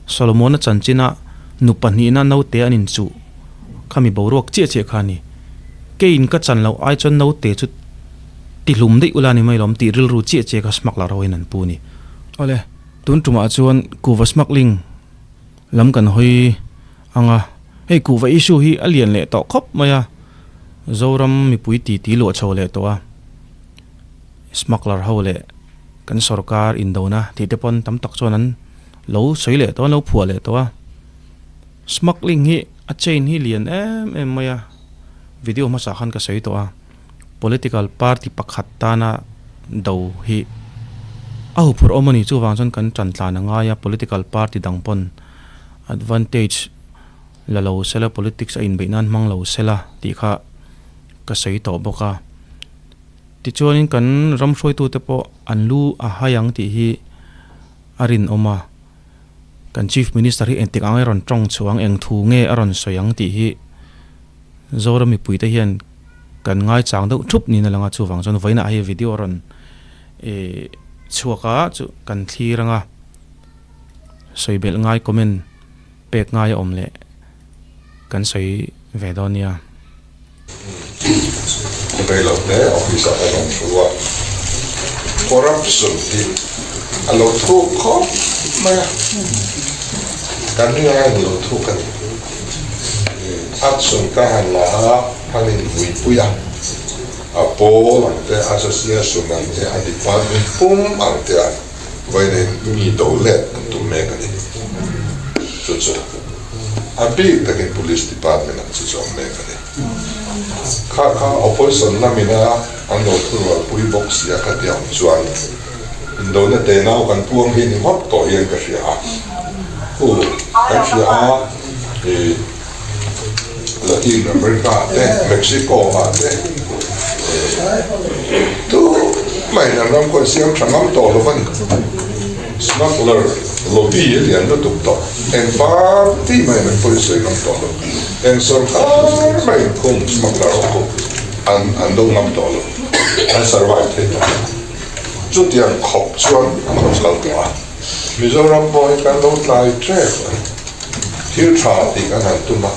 Solomona chanchina nu pahnihna naute an inchuh khami boruak chiah chiah kha a ni. Keiin ka chan loh ai chuan naute chu tihlum daih ula ni mai lawm tih rilru chiah chiah kha smuggler ho hian an pu a ni. Awle, tun tumah chuan kuhva smuggling lam kan hawi ang a, hei kuhva issue hi a lian leh tawh khawp mai a, Zoram mipui titi luah chho leh tawh a, smuggler ho leh kan sorkar indona tih te pawn tam tak chuan an lo sawi leh tawh a, an lo phuah leh tawh a. Smuggling hi a chain hi lian em em mai a, video hmasa khan ka sawi tawh a, political party pakhat tana do hi a huphurh awm a ni, chuvang chuan kan tan tlan a ngai a, political party dang pawn advantage la lo sela politics a inbeih nan hmang lo sela tih kha ka sawi tawh bawk a. Tichuanin kan ram hruaitute pawh an lu a hai ang tih hi a rinawm a, kan Chief Minister hi engtik ang a rawn tawng chhuah ang, eng thu nge a rawn sawi ang tih hi Zoram mipuite hian kan ngaichang deuh thup niin a lang a, chuvang chuan vawiinah hei video a rawn ih chhuak a chu kan thlir ang a, sawi belh ngai comment pek ngai a awm leh kan sawi ve dawn nia. Reilote office ah ka rawn thu a, corruption hi a lo thuk khawp mai a, kan ringa hian a lo thuk a ni. Action ka han la a, han invuipui a, a pawl ang te, association ang te, a department pum ang te a vawiin mi do let an tum mek a ni. Chu chu. A bik takin Police Department ang chu chu awm mek a ni. Kha kha Opposition lamina an lo thurualpui bawk si a ka ti ang chuan indona te nau kan puang hi ni ngawt tawh hian ka hria a. Hu, kan hria a, i Latin America ah te, Mexico ah te, tu mahin an ram khaw siam tha ngam tawh lo a ni. Smuggler lobby a lian lutuk tawh. Eng party maiin an pawisawi ngam tawh lo. Eng sorkar maiin khung smuggler ho khu an an do ngam tawh lo. An survive thei tawh lo. Chutiang khawp chuan an lo kal tawh a. Mizoram pawh hi kan lo tlai trep a ni. Thil tha tih kan han tum a.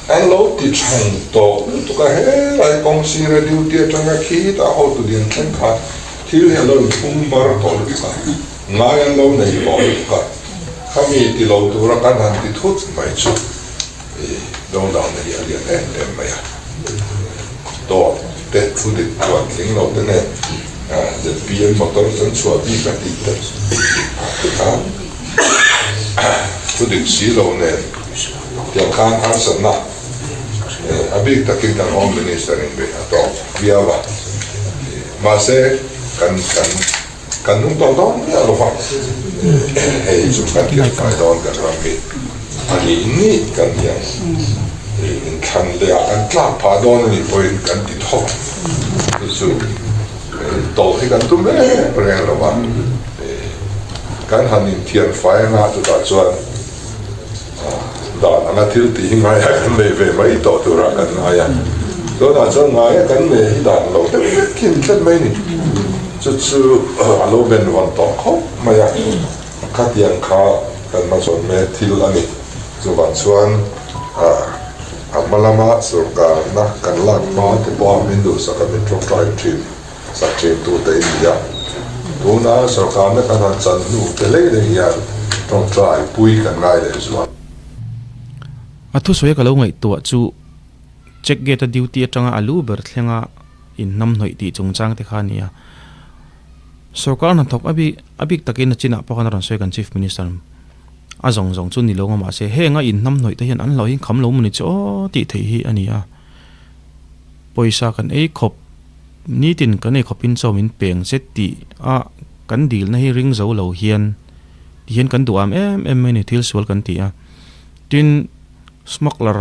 An lo ti chhang tawh lutuk a, helai kawng sira duty atanga khitah hotu lian thleng khan thil hi a lo inphum bar tawh lutuk a, ngai an lo nei tawh lutuk a, khami ti lo tura kan han ti thut mai chu i dawngdangna hi a lian em em mai a. Dawt te thu dik chuan tling lo te nen zpm motor chuan chhuah bik a tih te khan thu dik si lo nen Tiang khan harsatna a bik takin kan Home Minister in beih a tawk viau a, mahse kan kan kan nung tawh dawn miah lo va, hei chu kan tirhkai dawn kan ram hi a nih nih kan ni ang, inthlan leh ah kan tlak phah dawn a nih pawhin kan ti thawk ang, chu chu tawlh hi kan tum reng reng lo va, kan han inthianfai anga chutah chuan. Dan anga thil tih hi ngaia kan nei ve mai tawh turah kan ngai a, tunah chuan ngaia kan nei hi dan lo deuh vek hi ni tlat mai ni. Chu chu a lo ben vawn tawh khawp mai a, khatiang kha kan hmasawn mek thil a ni. Chuvang chuan a hma lama sorkarna kan lak hma te pawha min duhsak a min tawngtai thin sak thin tute in ni a, tuna sorkarna kan han chan hnu te hlei hlei hian tawngtai pui kan ngai leh zual. A thusawi ka lo ngaihtuah chu check gate a duty atanga a lu ber thlenga inhnamhnawih tih chungchang te kha a ni a. Sorkar hnathawk a bik a bik takin a chinah pawh khan a rawn sawi kan Chief Minister a zawng zawng chu ni lo nga mahse heng a inhnamhnawih te hian an hlauh hi kham lo maw ni chu aw tih theih hi a ni a. Pawisa kan ei khawp. Nitin kan ei khawpin chaw min peng che tih a kan dilna hi ring zo lo hian ti hian kan duh am em em mai a ni thil sual kan ti a. Tin smuggler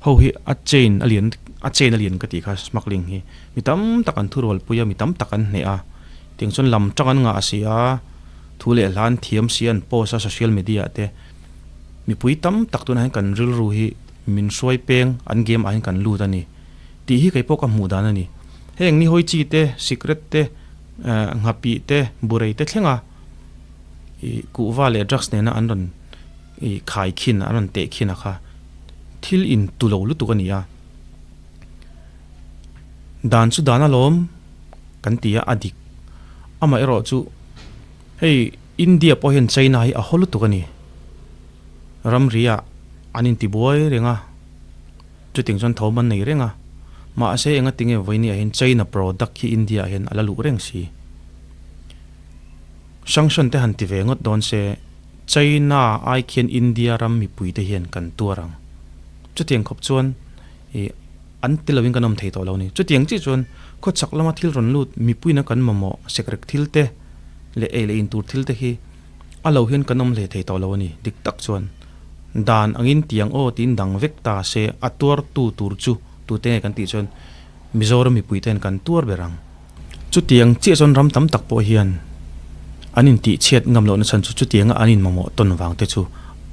ho hi a chain a lian a chain a lian ka tih kha smuggling hi mi tam tak an thurual pui a mi tam tak an hneh a tiang chuan lam tang an ngah si a thu leh hla an thiam si a an post a social media ah te mipui tam tak tunah hian kan rilru hi min hruai peng an game ah hian kan lut a ni. Tih hi kei pawh ka hmuh dan a ni. Heng ni hawi chi te, sikret te, nghapih te, burei te thlenga ih kuhva leh drugs nena an rawn i khaikhin an rawn tehkhin a kha thil in tu lo lutuk a ni a. Dan chu dan alawm kan ti a, a dik. Amaherawh chu hei India pawh hian China hi a haw lutuk a ni. Ramri ah an intibuai reng a. Chutiang chuan tho man nei reng a, mahse enga tinge vawinia hian China product hi India ah hian a la luh reng si. Sanction te han ti ve ngawt dawn se, China ai khian India ram mipui te hian kan tuar ang. Chutiang khawp chuan ih an ti loin kan awm thei tawh lo a ni. Chutiang chiah chuan khawchhak lama thil rawn lut mipuiin a kan mamawh sekrek thil te leh ei leh in tur thil te hi A lo hian kan awm hle thei tawh lo a ni. Dik tak chuan dan angin tiang aw tiin dang vek ta se a tuartu tur chu tute nge kan tih chuan Mizoram mipui ten kan tuar ber ang. Chutiang chiah chuan ram tam tak pawh hian an intih chhiat ngam lohna chhan chu chutianga an inmamawh tawn vang te chu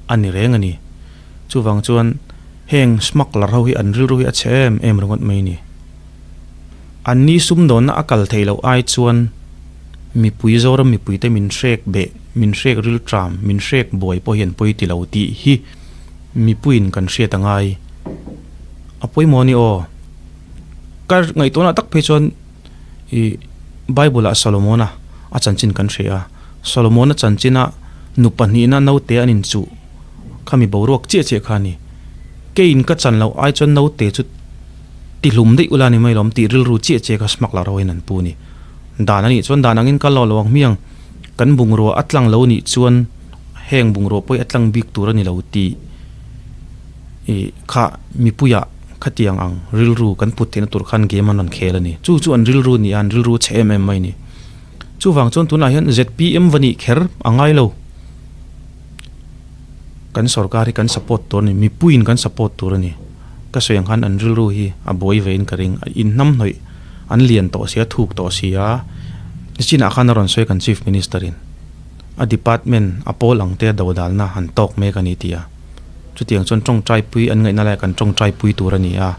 a ni reng a ni. Chuvang chuan heng smuggler ho hi an rilru hi a chhe em em ringawt mai a ni. An ni sumdawnna a kal theih loh ai chuan mipui Zoram mipuite min hrek beh, min hrek rilṭam, min hrek buai pawh hi an pawi ti lo tih hi mipuiin kan hriat a ngai. A pawimawh a ni aw. Ka ngaihtuahna tak phei chuan ih Bible ah Solomona a chanchin kan hria a, Solomona chanchina nu pahnihna naute an inchuh khami boruak chiah chiah kha a ni. Keiin ka chan loh ai chuan naute chu. Tihlum daih ula ni mai lawm tih rilru chiah chiah kha smuggler ho hian an pu a ni. Dan a nih chuan dan angin kal lo lo ang hmiang, kan bungrua a tlang lo nih chuan heng bungrua pawh hi a tlang bik tur a ni lo tih ih kha mipuiah khatiang ang rilru kan put theihna tur khan game an rawn khel a ni. Chu chu an rilru ni a, an rilru chhe em em mai a ni. Chuvang chuan tunah hian zpm va nih kher a ngai lo. Kan sorkar hi kan support tur a ni, mipuiin kan support tur a ni. Ka sawi ang khan an rilru hi a buai vein ka ring. Inhnam hnawih an lian tawh si a, thuk tawh si a. Nichinah khan a rawn sawi kan Chief Minister in a department a pawl ang te a dodalna han tawk mek a ni tih a. Chutiang chuan tawngtai pui an ngaihna laiah kan tawngtai pui tur a ni a,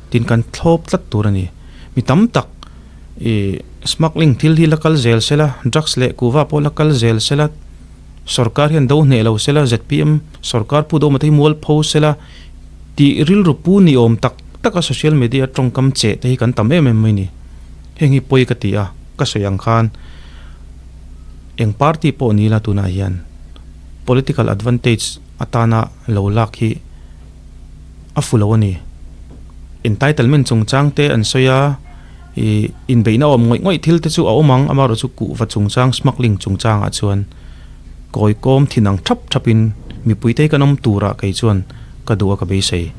tin kan thlawp tlat tur a ni. Mi tam tak ih smuggling thil hi la kal zel sela, drugs leh kuhva pawh la kal zel sela, Sorkar hian do hneh lo sela, zpm sorkar pu do mate hi mualpho sela tih rilru pu ni awm tak tak a social media tawngkam cheh te hi kan tam em em mai ni. Heng hi pawi ka ti a, ka sawi ang khan eng party pawh ni ila tunah hian political advantage atana lo lak hi a fu lo a ni. Entitlement chungchang te an sawi a. Ih inbeihna awm ngawih ngawih thil te chu a awm ang, amaherawh chu kuhva chungchang smuggling chungchangah chuan kawi kawm thin ang thap thapin mipui te hi kan awm turah kei chuan ka duh a ka beisei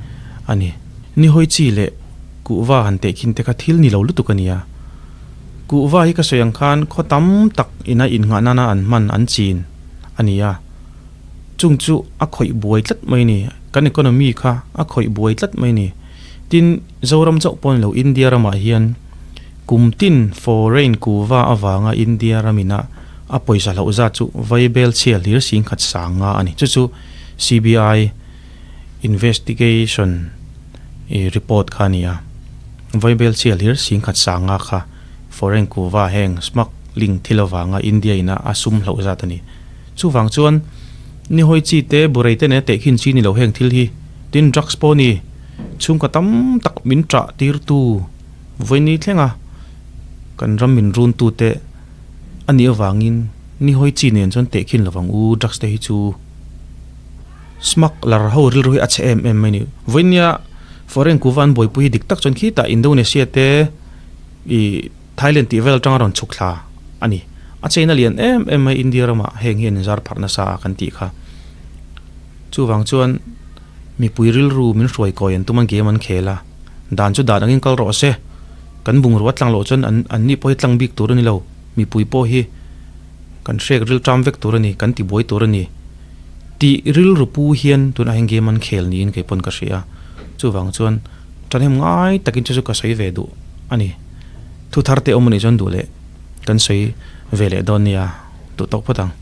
a ni. Nihawi chi leh kuhva han teh khin te kha thil ni lo lutuk a ni a, kuhva hi ka sawi ang khan khaw tam tak ina innghah nana an hman an chin a ni a, chung chu a khawih buai tlat mai a ni, kan economy kha a khawih buai tlat mai a ni. Tin, Zoram chauh pawh ni lo, India ramah hian kum tin foreign kuva avanga India ramina a pawisa hloh zat chu vaibel chhia hlir singkhat sang nga a ni. Chu chu CBI investigation report kha a ni a. Vaibel chhia hlir singkhat sang nga kha foreign kuva heng smuggling thil avanga India ina a sum hloh zat a ni. Chuvang chuan nihawi chi te, burei te nena tehkhin chi ni lo heng thil hi. Tin, drugs pawh ni. Chhungkaw tam tak min ṭah tirtu vawiin thlenga kan ram min runtute a nih avangin nihawi chi nen chuan tehkhin lovang u, drugs te hi chu smuggler ho rilru hi a chhe em em mai a ni. Vawiinia foreign kuva an buaipui hi dik tak chuan khitah Indonesia te ih Thailand tih vel atanga rawn chhuk thla a ni. A cheina lian em em mai India ramah heng hi an inzar pharh nasa a kan tih kha. Chuvang chuan. Mipui rilru min hruai kawi an tum a game an khel a, dan chu dan angin kal rawh se, kan bungrua tlang loh chuan an an ni pawh hi tlang bik tur a ni lo, mipui pawh hi kan hrek ril ṭam vek tur a ni, kan ti buai tur a ni tih rilru pu hian tunah hian game an khel niin kei pawn ka hria a, chuvang chuan ṭahnem ngai takin chu chu ka sawi ve duh a ni, thu thar te awm a nih chuan duh leh kan sawi ve leh dawn nia, duh tawk phawt ang.